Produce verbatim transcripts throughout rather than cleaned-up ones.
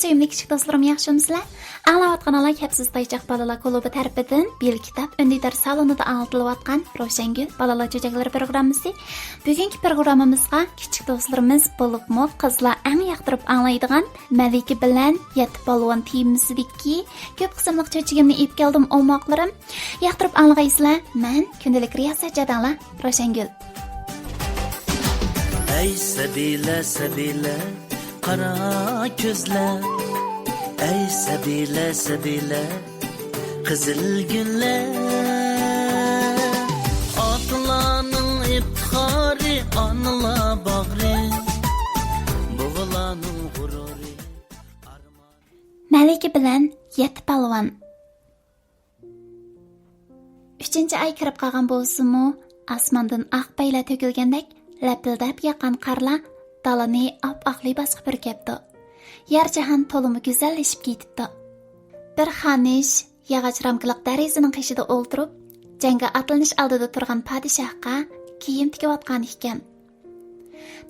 سۆيۈملۈك كىچىك دوستلىرىم، ياخشىمۇسىلەر؟ ئاڭلاۋاتقىنىڭلار كەپسىز تايچاق بالىلار كلۇبى تەرىپىدىن بىل كىتاب ئۈندىدار سالونىدا ئاڭلىتىلىۋاتقان روشەنگۈل بالىلار چۆچەكلىرى پروگراممىسى. بۈگۈنكى پروگراممىمىزغا كىچىك دوستلىرىمىز، بولۇپمۇ قىزلار ئەڭ ياقتۇرۇپ ئاڭلايدىغان مەلىكە بىلەن يەتتە پالۋان تېمىسىدىكى كۆپ قىسىملىق چۆچىكىمنى ئېلىپ كەلدىم، ئوماقلىرىم. ياقتۇرۇپ ئاڭلىغايسىلەر، مەن كۈندىلىك رىياسەت جاداڭلار روشەنگۈل. ئەي سەبىيلە، سەبىيلە، قارا كۆزلە. ئەي سەبىيلە، سەبىيلە، قىزىل گۈللە. ئاتىلارنىڭ ئىپتىخارى، ئانىلار باغرى، بوۋىلارنىڭ غۇرۇرى. مەلىكە بىلەن يەتتە پالۋان. ئۈچىنچى ئاي كىرىپ قالغان بولسىمۇ، ئاسماندىن ئاق پەيلەر تۆكۈلگەندەك لەپىلدەپ ياغقان قارلار دالىنى ئاپئاق لىباسقا پۈركەپتۇ. يەر-جاھان تولىمۇ گۈزەللىشىپ كېتىپتۇ. بىر خانىش ياغاچ رامكىلىق دېرىزىنىڭ قېشىدا ئولتۇرۇپ، جەڭگە ئاتلىنىش ئالدىدا تۇرغان پادىشاھقا كىيىم تىكىۋاتقان ئىكەن.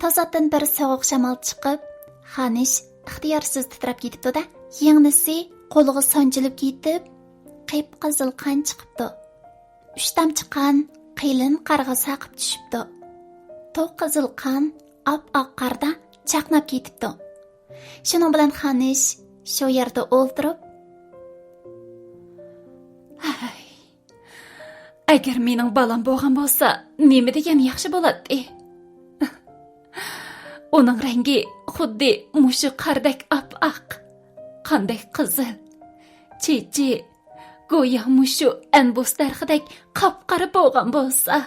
توساتتىن بىر سوغۇق شامال چىقىپ، خانىش ئىختىيارسىز تىترەپ كېتىپتۇ-دە، يىڭنىسى قولىغا سانجىلىپ كېتىپ، قىپقىزىل قان چىقىپتۇ. ئۈچ تامچە قان قېلىن قارغا ساقىپ چۈشۈپتۇ. توق قىزىل قان ئاپئاق قاردا چاقناپ كېتىپتۇ. شۇنىڭ بىلەن خانىش شۇ يەردە ئولتۇرۇپ، ھەي، ئەگەر مېنىڭ بالام بولغان بولسا، نېمە دېگەن ياخشى بولاتتى. ئۇنىڭ رەڭگى خۇددى مۇشۇ قاردەك ئاپئاق، قاندەك قىزىل، چېچى گويا مۇشۇ ئەنبۇس دەرىخىدەك قاپقارا بولغان بولسا،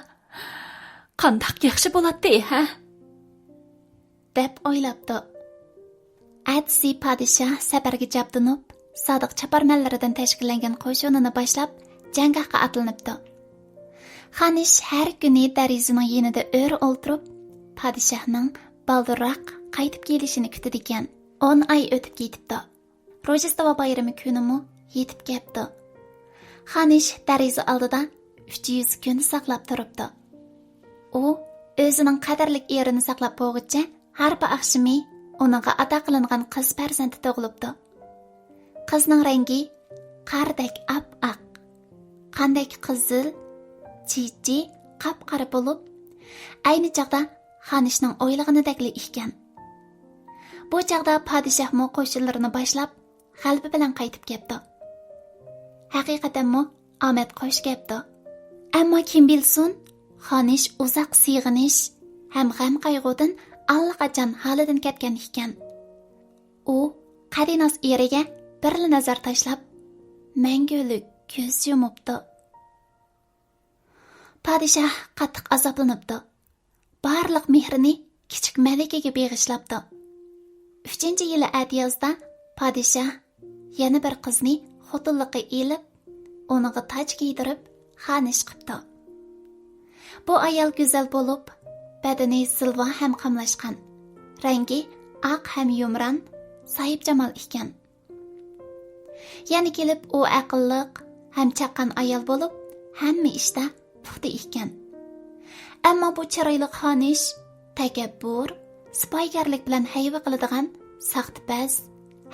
قانداق ياخشى بولاتتى، ھە؟ دەپ ئويلاپتۇ. ئەتىسى پادىشاھ سەپەرگە جابدۇنۇپ، سادىق چاپارمەنلىرىدىن تەشكىللەنگەن قوشۇنىنى باشلاپ، جەڭگاھقا ئاتلىنىپتۇ. خانىش ھەر كۈنى دېرىزىنىڭ يېنىدا ئۆرە ئولتۇرۇپ، پادىشاھنىڭ بالدۇرراق قايتىپ كېلىشىنى كۈتىدىكەن. ئون ئاي ئۆتۈپ كېتىپتۇ. روژدېستۋا بايرىمى كۈنىمۇ يېتىپ كەپتۇ. خانىش دېرىزە ئالدىدا ئۈچ يۈز كۈن ساقلاپ تۇرۇپتۇ. ئۇ ئۆزىنىڭ قەدىرلىك ئېرىنى ساقلاپ بولغۇچە، ھارپا ئاخشىمى ئۇنىڭغا ئاتا قىلىنغان قىز پەرزەنتى تۇغۇلۇپتۇ. قىزنىڭ رەڭگى قاردەك ئاپئاق، قاندەك قىزىل، چېچى قاپقارا بولۇپ، ئەينى چاغدا خانىشنىڭ ئويلىغىنىدەكلا ئىكەن. بۇ چاغدا پادىشاھمۇ قوشۇنلىرىنى باشلاپ، غەلىبە بىلەن قايتىپ كەپتۇ. ھەقىقەتەنمۇ ئامەت قوش كەپتۇ. ئەمما كىم بىلسۇن، خانىش ئۇزاق سېغىنىش ھەم غەم-قايغۇدىن ئاللىقاچان ھالىدىن كەتكەن ئىكەن. ئۇ قەدىناس ئېرىگە بىرلا نەزەر تاشلاپ، مەڭگۈلۈك كۆز يۇمۇپتۇ. پادىشاھ قاتتىق ئازابلىنىپتۇ. بارلىق مېھرىنى كىچىك مەلىكىگە بېغىشلاپتۇ. ئۈچىنچى يىلى ئەتىيازدا پادىشاھ يەنە بىر قىزنى خوتۇنلۇققا ئېلىپ، ئۇنىڭغا تاج كىيدۈرۈپ، خانىش قىپتۇ. بۇ ئايال گۈزەل بولۇپ، بەدىنى زىلۋا ھەم قاملاشقان، رەڭگى ئاق ھەم يۇمران، ساھىبجامال ئىكەن. يەنە كېلىپ ئۇ ئەقىللىق ھەم چاققان ئايال بولۇپ، ھەممە ئىشتا پۇختا ئىكەن. ئەمما بۇ چىرايلىق خانىش تەكەببۇر، سىپايىگەرلىك بىلەن ھەيۋە قىلىدىغان ساختىپەز،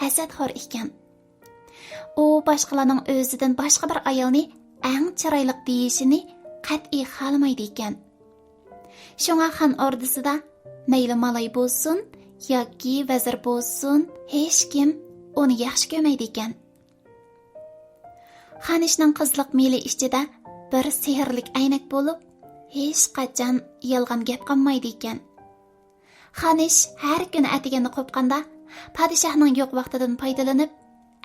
ھەسەتخور ئىكەن. ئۇ باشقىلارنىڭ ئۆزىدىن باشقا بىر ئايالنى ئەڭ چىرايلىق دېيىشىنى قەتئىي خالىمايدىكەن. شۇڭا خان ئوردىسىدا مەيلى مالاي بولسۇن ياكى ۋەزىر بولسۇن، ھېچكىم ئۇنى ياخشى كۆرمەيدىكەن. خانىشنىڭ قىزلىق مېلى ئىچىدە بىر سېھىرلىك ئەينەك بولۇپ، ھېچقاچان يالغان گەپ قالمايدىكەن. خانىش ھەر كۈنى ئەتىگەندە قوپقاندا، پادىشاھنىڭ يوق ۋاقتىدىن پايدىلىنىپ،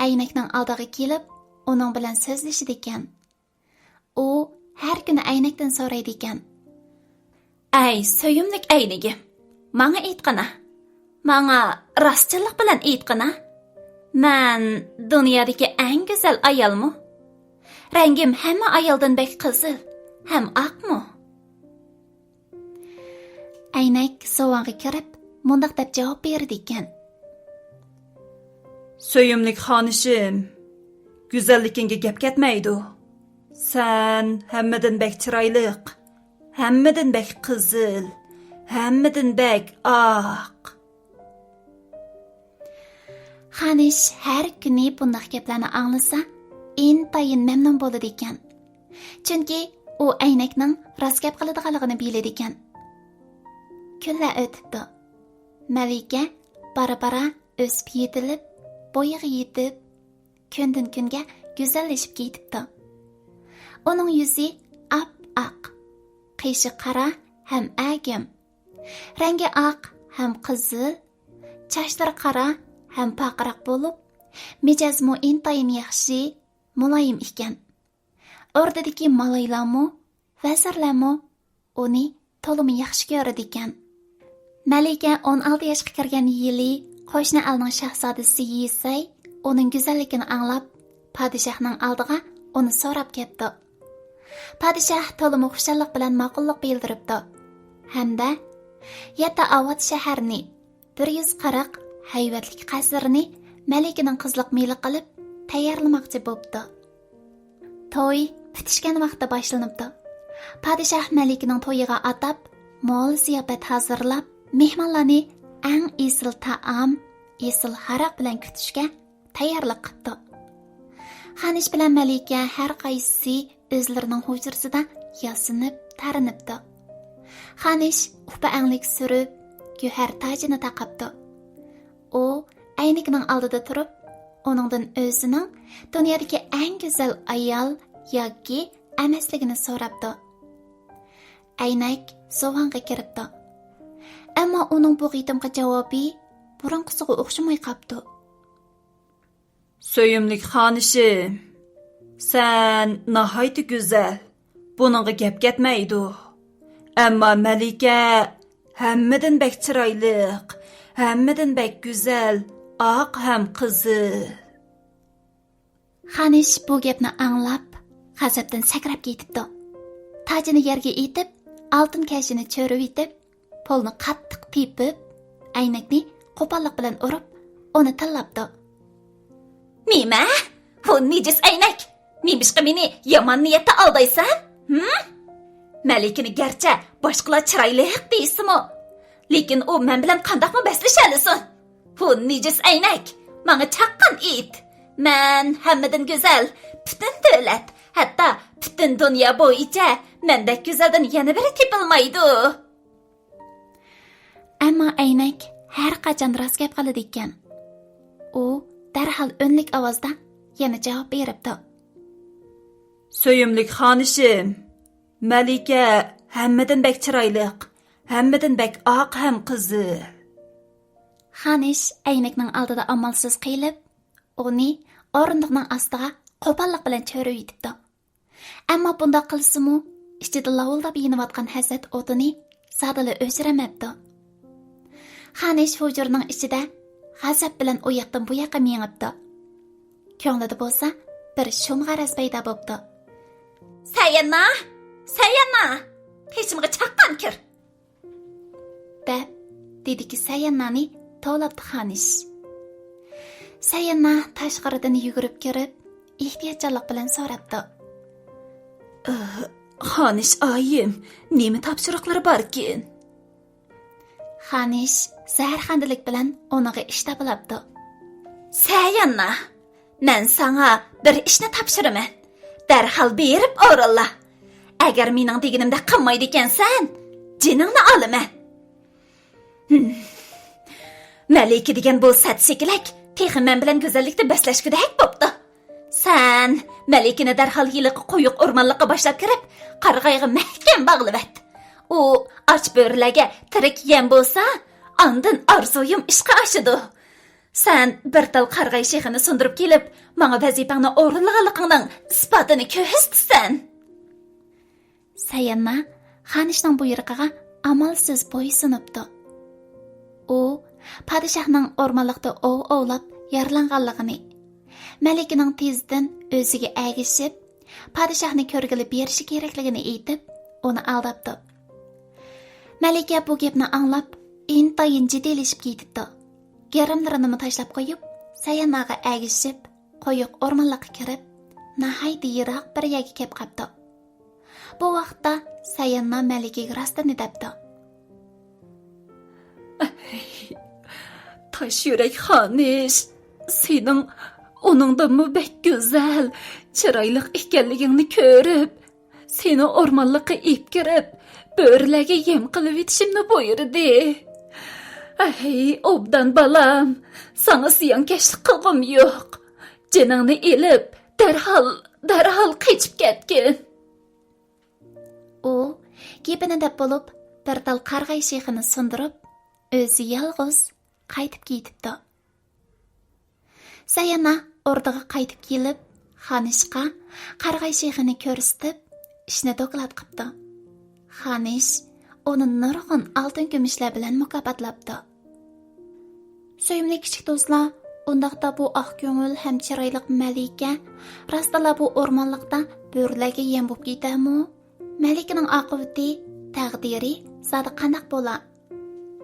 ئەينەكنىڭ ئالدىغا كېلىپ، ئۇنىڭ بىلەن سۆزلىشىدىكەن. ئۇ ھەر كۈنى ئەينەكتىن سورايدىكەن. ئەي سۆيۈملۈك ئەينىگىم، ماڭا ئېيتقىنا، ماڭا راستچىللىق بىلەن ئېيتقىنا، مەن دۇنيادىكى ئەڭ گۈزەل ئايالمۇ؟ رەڭگىم ھەممە ئايالدىن بەك قىزىل ھەم ئاقمۇ؟ ئەينەك زۇۋانغا كىرىپ، مۇنداق دەپ جاۋاب بېرىدىكەن. سۆيۈملۈك خانىشىم، گۈزەللىكىڭگە گەپ كەتمەيدۇ. سەن ھەممىدىن بەك چىرايلىق، ھەممىدىن بەك قىزىل، ھەممىدىن بەك ئاق. خانىش ھەر كۈنى بۇنداق گەپلەرنى ئاڭلىسا، ئىنتايىن مەمنۇن بولىدىكەن. چۈنكى ئۇ ئەينەكنىڭ راست گەپ قىلىدىغانلىقىنى بىلىدىكەن. كۈنلەر ئۆتۈپتۇ. مەلىكە بارا-بارا ئۆسۈپ يېتىلىپ، بويىغا يېتىپ، كۈندىن-كۈنگە گۈزەللىشىپ كېتىپتۇ. ئۇنىڭ يۈزى ئاپئاق، قېشى قارا ھەم ئەگىم، رەڭگى ئاق ھەم قىزىل، چاچلىرى قارا ھەم پارقىراق بولۇپ، مىجەزمۇ ئىنتايىن ياخشى، مۇلايىم ئىكەن. ئوردىدىكى مالايلارمۇ، ۋەزىرلەرمۇ ئۇنى تولىمۇ ياخشى كۆرىدىكەن. مەلىكە ئون ئالتە ياشقا كىرگەن يىلى قوشنا ئەلنىڭ شاھزادىسى يىسەي ئۇنىڭ گۈزەللىكىنى ئاڭلاپ، پادىشاھنىڭ ئالدىغا ئۇنى سوراپ كەپتۇ. پادىشاھ تولىمۇ خۇشاللىق بىلەن ماقۇللۇق بىلدۈرۈپتۇ ھەمدە يەتتە ئاۋات شەھەرنى، بىر يۈز قىرىق ھەيۋەتلىك قەسىرنى مەلىكىنىڭ قىزلىق مېلى قىلىپ تەييارلىماقچى بوپتۇ. توي پۈتۈشكەن ۋاقتى باشلىنىپتۇ. پادىشاھ مەلىكىنىڭ تويىغا ئاتاپ مول زىياپەت ھازىرلاپ، مېھمانلارنى ئەڭ ئېسىل تائام، ئېسىل ھاراق بىلەن كۈتۈشكە تەييارلىق قىپتۇ. خانىش بىلەن مەلىكە ھەر قايسىسى ئۆزلىرىنىڭ ھۇجرىسىدا ياسىنىپ، تارىنىپتۇ. خانىش ئۇپا ئەڭلىك سۈرۈپ، گۆھەر تاجىنى تاقاپتۇ. ئۇ ئەينىكنىڭ ئالدىدا تۇرۇپ، ئۇنىڭدىن ئۆزىنىڭ دۇنيادىكى ئەڭ گۈزەل ئايال ياكى ئەمەسلىكىنى سوراپتۇ. ئەينەك زۇۋانغا كىرىپتۇ. ئەمما ئۇنىڭ بۇ قېتىمقى جاۋابى بۇرۇنقىسىغا ئوخشىماي قاپتۇ. سۆيۈملۈك خانىشىم، سەن ناھايىتى گۈزەل، بۇنىڭغا گەپ كەتمەيدۇ. ئەمما مەلىكە ھەممىدىن بەك چىرايلىق، ھەممىدىن بەك گۈزەل، ئاق ھەم قىزىل. خانىش بۇ گەپنى ئاڭلاپ، غەزەپتىن سەكرەپ كېتىپتۇ. تاجىنى يەرگە ئېتىپ، ئالتۇن كەشىنى چۆرۈۋېتىپ، پولنى قاتتىق تېپىپ، ئەينەكنى قوپاللىق بىلەن ئۇرۇپ، ئۇنى تىللاپتۇ. نېمە؟ ھۇ، نىجىس ئەينەك! نېمىشقا مېنى يامان نىيەتتە ئالدايسەن؟ ھىم؟ مەلىكىنى گەرچە باشقىلار چىرايلىق دېيىشسىمۇ، لېكىن ئۇ مەن بىلەن قانداقمۇ بەسلىشەلىسۇن؟ ھۇ، نىجىس ئەينەك! ماڭا چاققان ئېيت! مەن ھەممىدىن گۈزەل، پۈتۈن دۆلەت، ھەتتا پۈتۈن دۇنيا بويىچە مەندەك گۈزەلدىن يەنە بىرى تېپىلمايدۇ. ئەمما ئەينەك ھەر قاچان راست گەپ قىلىدىكەن. ئۇ دەرھال ئۈنلۈك ئاۋازدا يەنە جاۋاب بېرىپتۇ. سۆيۈملۈك خانىشىم، مەلىكە ھەممىدىن بەك چىرايلىق، ھەممىدىن بەك ئاق ھەم قىزىل. خانىش ئەينەكنىڭ ئالدىدا ئامالسىز قېلىپ، ئۇنى ئورۇندۇقنىڭ ئاستىغا قوپاللىق بىلەن چۆرۈۋېتىپتۇ. ئەمما بۇنداق قىلسىمۇ، ئىچىدە لاۋۇلداپ يېنىۋاتقان ھەسەت ئوتىنى زادىلا ئۆچۈرەلمەپتۇ. خانىش ھۇجرىنىڭ ئىچىدە غەزەپ بىلەن ئۇ ياقتىن بۇ ياققا مېڭىپتۇ. كۆڭلىدە بولسا بىر شۇم غەرەز پەيدا بوپتۇ. سەيەننا! سەيەننا! قېشىمغا چاققان كىر! دەپ، دېدىكى سەيەننانى توۋلاپتۇ خانىش. سەيەننا تاشقىرىدىن يۈگۈرۈپ كىرىپ، ئېھتىياتچانلىق بىلەن سوراپتۇ. ئىھ، خانىش ئايىم، نېمە تاپشۇرۇقلىرى باركىن؟ خانىش زەھەرخەندىلىك بىلەن ئۇنىڭغا ئىش تاپىلاپتۇ. سەيەننا! مەن ساڭا بىر ئىشنى تاپشۇرىمەن. دەرھال بېرىپ ئورۇنلا. ئەگەر مېنىڭ دېگىنىمدەك قىلمايدىكەنسەن، جېنىڭنى ئالىمەن. ھىم. مەلىكە دېگەن بۇ سەت سېكىلەك تېخى مەن بىلەن گۈزەللىكتە بەسلەشكۈدەك بوپتۇ. سەن مەلىكىنى دەرھال ھېلىقى قويۇق ئورمانلىققا باشلاپ كىرىپ، قارىغايغا مەھكەم باغلىۋەت. ئۇ ئاچ بۆرىلەرگە تىرىك يەم بولسا، ئاندىن ئارزۇيۇم ئىشقا ئاشىدۇ. سەن بىر تال قارىغاي شېخىنى سۇندۇرۇپ كېلىپ، ماڭا ۋەزىپەڭنى ئورۇنلىغانلىقىڭنىڭ ئىسپاتىنى كۆرسىتىسەن. سەيەننا خانىشنىڭ بۇيرۇقىغا ئامالسىز بويسۇنۇپتۇ. ئۇ پادىشاھنىڭ ئورمانلىقتا ئوۋ ئوۋلاپ يارىلانغانلىقىنى، مەلىكىنىڭ تېزدىن ئۆزىگە ئەگىشىپ، پادىشاھنى كۆرگىلى بېرىشى كېرەكلىكىنى ئېيتىپ، ئۇنى ئالداپتۇ. مەلىكە بۇ گەپنى ئاڭلاپ، ئىنتايىن جىددىيلىشىپ كېتىپتۇ. گىرىملىرىنىمۇ تاشلاپ قويۇپ، سەيەنناغا ئەگىشىپ، قويۇق ئورمانلىققا كىرىپ، ناھايىتى يىراق بىر يەرگە كەپ قاپتۇ. بۇ ۋاقىتتا سەيەننا مەلىكىگە راستىنى دەپتۇ. تاش يۈرەك خانىش، سېنىڭ ئۇنىڭدىنمۇ بەك گۈزەل، چىرايلىق ئىكەنلىكىڭنى كۆرۈپ، سېنى ئورمانلىققا ئېلىپ كىرىپ، بۆرىلەرگە يەم قىلىۋېتىشىمنى بۇيرۇدى. ئەي، ئوبدان بالام، ساڭا زىيانكەشلىك قىلغۇم يوق. جېنىڭنى ئېلىپ، دەرھال، دەرھال قېچىپ كەتكىن. ئۇ گېپىنى دەپ بولۇپ، بىر تال قارىغاي شېخىنى سۇندۇرۇپ، ئۆزى يالغۇز قايتىپ كېتىپتۇ. سايانا ئوردىغا قايتىپ كېلىپ، خانىشقا قارىغاي شېخىنى كۆرسىتىپ، ئىشنى دوكلات قىپتۇ. خانىش ئۇنى نۇرغۇن ئالتۇن كۈمۈشلەر بىلەن مۇكاپاتلاپتۇ. سۆيۈملۈك كىچىك دوستلار، ئۇنداقتا بۇ ئاق كۆڭۈل ھەم چىرايلىق مەلىكە راستلا بۇ ئورمانلىقتا بۆرىلەرگە يەم بولۇپ كېتەرمۇ؟ مەلىكىنىڭ ئاقىۋىتى، تەقدىرى زادى قانداق بولا؟